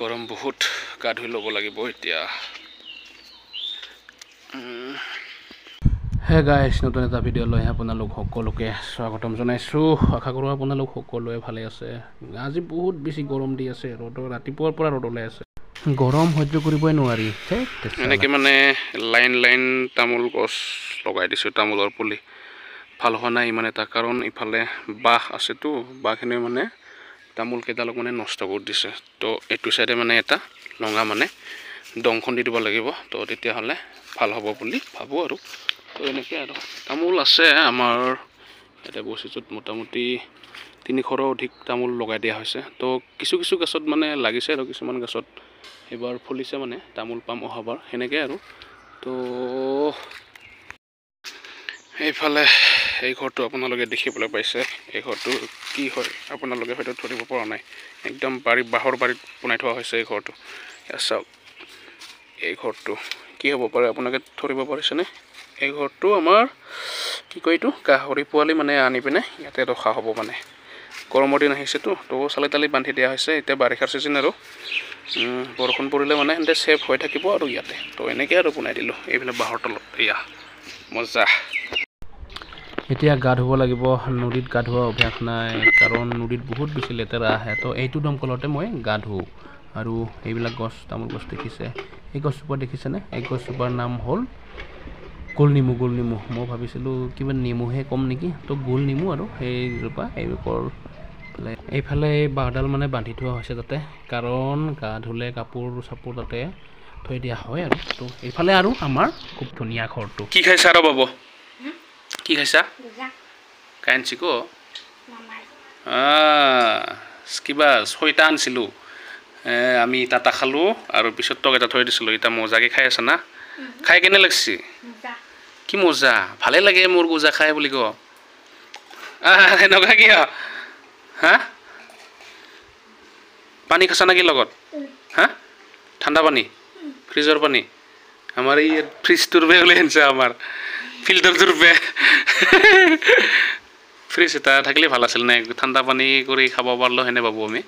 গৰম বহুত, গা ধুই ল'ব লাগিব এতিয়া। হে গাইছ, নতুন এটা ভিডিঅ' লৈ আপোনালোক সকলোকে স্বাগতম জনাইছোঁ। আশা কৰোঁ আপোনালোক সকলোৱে ভালে আছে। আজি বহুত বেছি গৰম দি আছে, ৰ'দৰ ৰাতিপুৱাৰ পৰা ৰ'দ ওলাই আছে, গৰম সহ্য কৰিবই নোৱাৰি। এনেকৈ মানে লাইন লাইন তামোল গছ লগাই দিছোঁ, তামোলৰ পুলি। ভাল হোৱা নাই ইমান এটা, কাৰণ ইফালে বাঁহ আছেতো, বাঁহখিনি মানে তামোল কেইডালক মানে নষ্ট কৰি দিছে। তো এইটো চাইডে মানে এটা লঙা মানে দংখন দি দিব লাগিব, তো তেতিয়াহ'লে ভাল হ'ব বুলি ভাবোঁ আৰু। তো এনেকৈ আৰু তামোল আছে আমাৰ ইয়াতে বস্তিটোত মোটামুটি 300ৰো অধিক তামোল লগাই দিয়া হৈছে। তো কিছু কিছু গছত মানে লাগিছে আৰু কিছুমান গছত এইবাৰ ফুলিছে, মানে তামোল পাম অহাবাৰ সেনেকৈ আৰু। তো এইফালে এই ঘৰটো আপোনালোকে দেখিবলৈ পাইছে। এই ঘৰটো কি হয় আপোনালোকে হয়তো ধৰিব পৰা নাই, একদম বাৰী বাঁহৰ বাৰীত বনাই থোৱা হৈছে এই ঘৰটো। চাওক, এই ঘৰটো কি হ'ব পাৰে আপোনালোকে ধৰিব পাৰিছেনে? এই ঘৰটো আমাৰ কি কয় এইটো গাহৰি পোৱালি মানে আনি পিনে ইয়াতে ৰখা হ'ব। মানে গৰমৰ দিন আহিছেতো, তো চালি তালি বান্ধি দিয়া হৈছে। এতিয়া বাৰিষাৰ ছিজন আৰু বৰষুণ পৰিলে মানে সেনেকৈ ছেফ হৈ থাকিব আৰু ইয়াতে। তো এনেকৈ আৰু বনাই দিলোঁ এইবিলাক বাঁহৰ তলত। এয়া মজা। এতিয়া গা ধুব লাগিব। নদীত গা ধোৱা অভ্যাস নাই, কাৰণ নদীত বহুত বেছি লেতেৰা আহে। তো এইটো দমকলতে মই গা ধুওঁ। আৰু এইবিলাক গছ, তামোল গছ দেখিছে, এই গছজোপা দেখিছেনে? এই গছজোপাৰ নাম হ'ল গোল নেমু। গোল নেমু, মই ভাবিছিলোঁ কিবা নেমুহে ক'ম নেকি, তো গোল নেমু আৰু সেইজোপা। এইবোৰ এইফালে এই বাঁহডাল মানে বান্ধি থোৱা হৈছে তাতে, কাৰণ গা ধুলে কাপোৰ চাপোৰ তাতে থৈ দিয়া হয় আৰু। তো এইফালে আৰু আমাৰ খুব ধুনীয়া ঘৰটো। কি খাইছা আৰু বাব? কি খাইছা? কাইনচি ক কিবা 6টা আনিছিলোঁ আমি, তাতা খালোঁ আৰু পিছত টক এটা থৈ দিছিলোঁ। এতিয়া মজাকে খাই আছা না? খাই কেনে লাগছি? কি মজা, ভালে লাগে মোৰ গজা খাই বুলি ক। সেনেকুৱা কিয় হা? পানী খাইছা নেকি লগত? হা, ঠাণ্ডা পানী, ফ্ৰিজৰ পানী। আমাৰ এই ফ্ৰিজটোৰ বে ওলাই আনিছে, আমাৰ ফিল্টাৰটোৰ বে। ফ্ৰিজ এটা থাকিলে ভাল আছিল নে? ঠাণ্ডা পানী কৰি খাব পাৰিলোঁ সেনে পাব আমি।